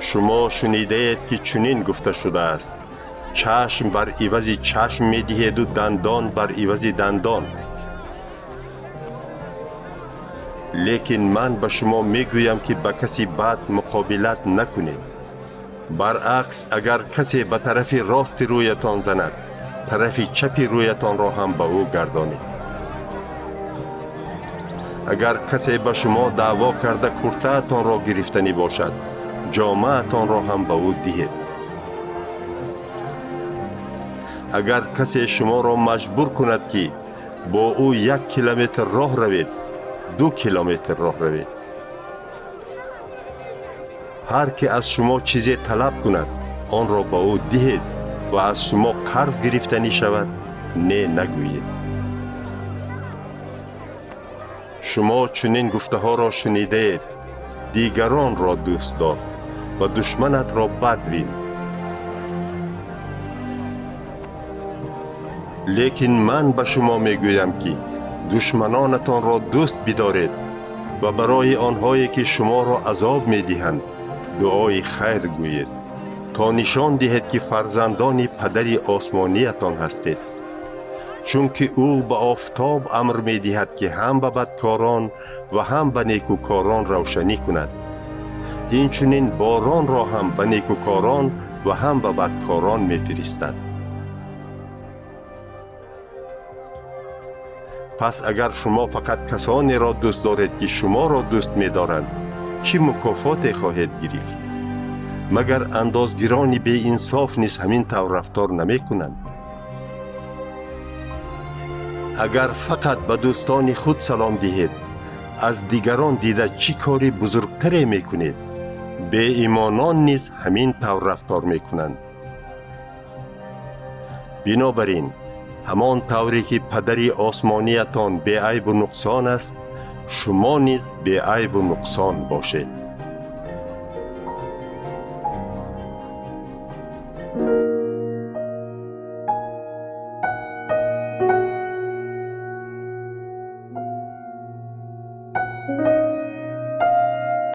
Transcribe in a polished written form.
Шумо шунидаед, ки чунин гуфта шудааст: чашм бар ивази чашм медиҳеду дандон бар ивази дандон. Лекин ман ба шумо мегӯям, ки ба каси бад муқобилат накунед. Баръакс, агар касе ба тарафи рости рӯятон занад, тарафи чапи рӯятонро ҳам ба ӯ гардонед. Агар касе ба шумо даъво карда куртаатонро гирифтанӣ бошад, ҷомаатонро ҳам ба ӯ диҳед. Агар касе шуморо маҷбур кунад, ки бо ӯ 1 километр роҳ равед, 2 километр роҳ равед. Ҳар ки аз шумо чизе талаб кунад, онро ба ӯ диҳед ва аз шумо қарз гирифтанӣ шавад, не нагӯед. Шумо чунин гуфтаҳоро шунидаед: дигаронро дӯст дор ва душманатро бад бин. Лекин ман ба шумо мегӯям, ки душманонатонро дӯст бидоред ва барои онҳое, ки шуморо азоб медиҳанд, дуои хайр гӯед, то нишон диҳед, ки фарзандони падари осмониятон ҳастед, чунки ӯ ба офтоб амр медиҳад, ки ҳам ба бадкорон ва ҳам ба некӯкорон равшанӣ кунад, инчунин боронро ҳам ба некӯкорон ва ҳам ба бадкорон мефиристад. Пас агар шумо фақат касонеро дӯст доред, ки шуморо дӯст медоранд, чӣ мукофоте хоҳед гирифт? Магар андозгирони беинсоф низ ҳамин тавр рафтор намекунанд? Агар фақат ба дӯстони худ салом диҳед, аз дигарон дида чӣ кори бузургтаре мекунед? Беимонон низ ҳамин тавр рафтор мекунанд. Бинобар ин, ҳамон тавре ки падари осмониятон беайбу нуқсон аст, шумо низ беайбу нуқсон бошед.